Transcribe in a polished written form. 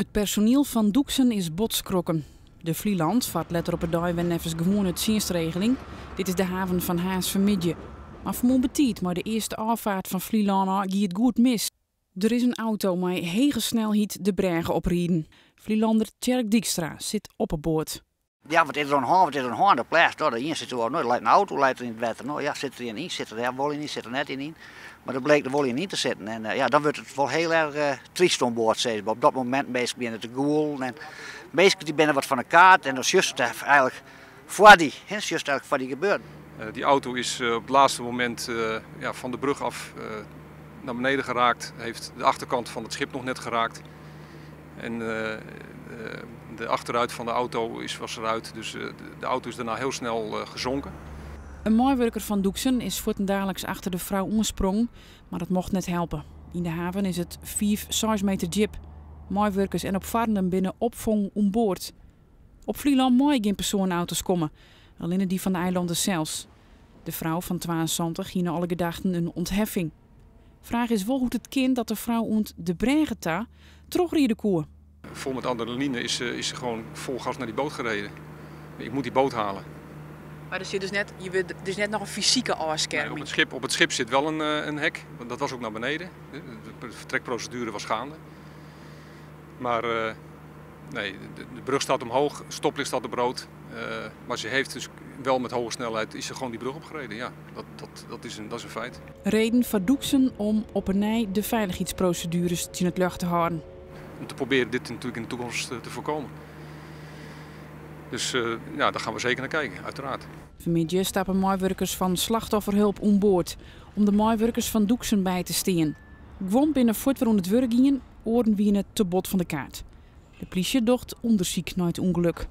It personiel fan Doeksen is bot skrokken. De Vlieland fart letter op 'e dei wer neffens gewoane tsjinstregeling. Dit is de haven fan Harns fanmiddei. Mar fanmoarn betiid mei de earste ôffaart fan Flylân ôf gie it goed mis. Der is in auto mei hege snelheid de brêge opriden. Flylanner Tjerk Dykstra sit op 'e boat. Ja, wat is der oan de hân, wat is der oan de hân? De plêst, no, de ien sit oer, no, der leit in auto leit der yn it wetter. No ja, sit der ien yn, sit der dêr wol ien yn, sit der net ien yn. Mar der bleek der wol ien yn te sitten. En ja, dan wurdt it wol hiel erch tryst oan board, sis mar. Op dat momint minsken begjinne te gûlen en minsken dy binne wat fan de kaart en dan sjochst it eigenlik foar dy, hè, sjochst it eigenlik foar dy gebeuren. Dy auto is op het laatste momint ja, van de brug af naar beneden geraakt. Heeft de achterkant van het schip nog net geraakt. En de achterruit van de auto is, was eruit, dus de auto is daarna heel snel gezonken. In meiwurker fan Doeksen is fuortendaliks achter de frou oansprongen, mar dat mocht net helpe. Yn de haven is it 5, 6 meter djip. Meiwurkers en opfarrenden binne opfongen oan board. Op Flylân meie gjin persoaneauto's komme, allinne dy fan de eilanners sels. De frou fan 72 hie nei alle gedachten in ûntheffing. Fraach is wol hoe't it kin dat de frou oant de brêge ta trochride koe. Vol met adrenaline is ze gewoon vol gas naar die boot gereden. Ik moet die boot halen. Mar der sit dus net, je wurdt dus net noch in fysike ôfskerming. Nee, op het schip zit wel een hek, want dat was ook naar beneden. De vertrekprocedure was gaande. Maar nee, de brug staat omhoog, stoplicht staat op rood. Maar ze heeft dus wel met hoge snelheid is ze gewoon die brug opgereden. Ja, dat is een feit. Reden foar Doeksen om op 'e nij de feilichheidsprosedueres tsjin it ljocht te hâlden. Om te proberen dit natuurlijk in de toekomst te voorkomen. Dus ja, daar gaan we zeker naar kijken, uiteraard. Fanmiddei stappe meiwurkers fan Slachtofferhulp oan board om de meiwurkers fan Doeksen by te stean. Guon binne fuort wer oan it wurk gien, oaren wiene te bot fan de kaart. De plysje docht ûndersyk nei it ûngelok.